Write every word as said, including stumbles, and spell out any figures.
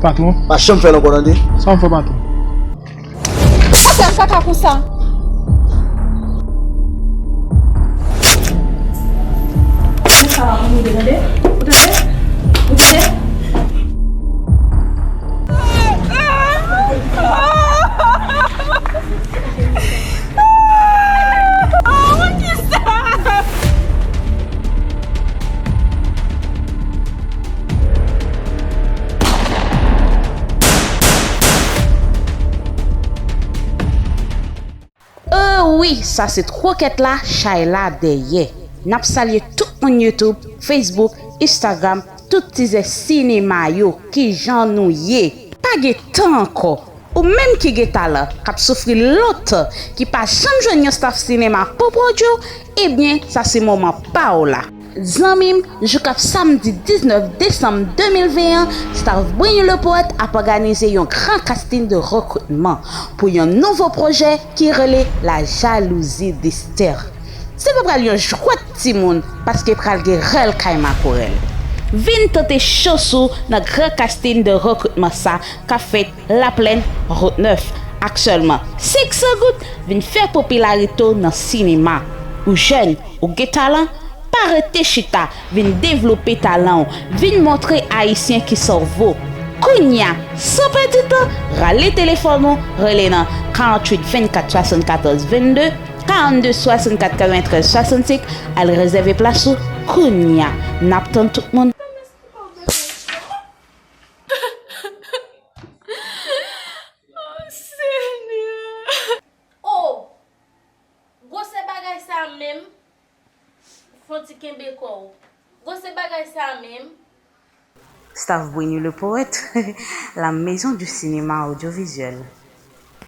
Patwon. Pa janm fè l ankò, tande? Sa w fè, patwon? Ou pa fè m kaka konsa. Ou tande? Ou tande? Ou tande? Euh wi, sa se twokèt la, chay la dèyè. N ap salye tout moun YouTube, Facebook, Instagram, tout tizè sinema yo, kijan nou ye? Pa gen tan ankò. Ou menm ki gen talan, k ap soufri lontan, ki pa janm jwenn yon staff sinema pou pwodui w, ebyen, sa se moman pa w la. Zanmi m, jou k ap samdi diznèf desanm de mil ven an, staff Brenny le Poète ap òganize yon gran casting de recrutement pou yon nouvo pwojè ki rele La Jalousie d'Esther. Se pa pral yon jwèt timoun, paske pral gen rèl kay makorèl. Vin tante chans ou nan gran casting de recrutement sa k ap fèt Laplèn, Wout Nèf. Ak sèlman senk san goud, vin fè popilarite w nan sinema. Ou jèn, ou gen talan, pa rete chita, vin devlope talan w, vin montre Ayisyen kisa w vo. Kounye a, san pèdi tan, rale telefòn ou, rele nan karanntuit vennkat swasannkatòz vennde, karannde swasannkatòz katrevenntrèz swasannsenk, al rezève plas ou kounye a. N ap tann tout moun. Oh, Senyè! Oh! Gwosè bagay sa menm? Fon ti kenbe kò w. Gwosè bagay sa menm? Staff Brenny le Poète, la maison du cinéma audiovisuel.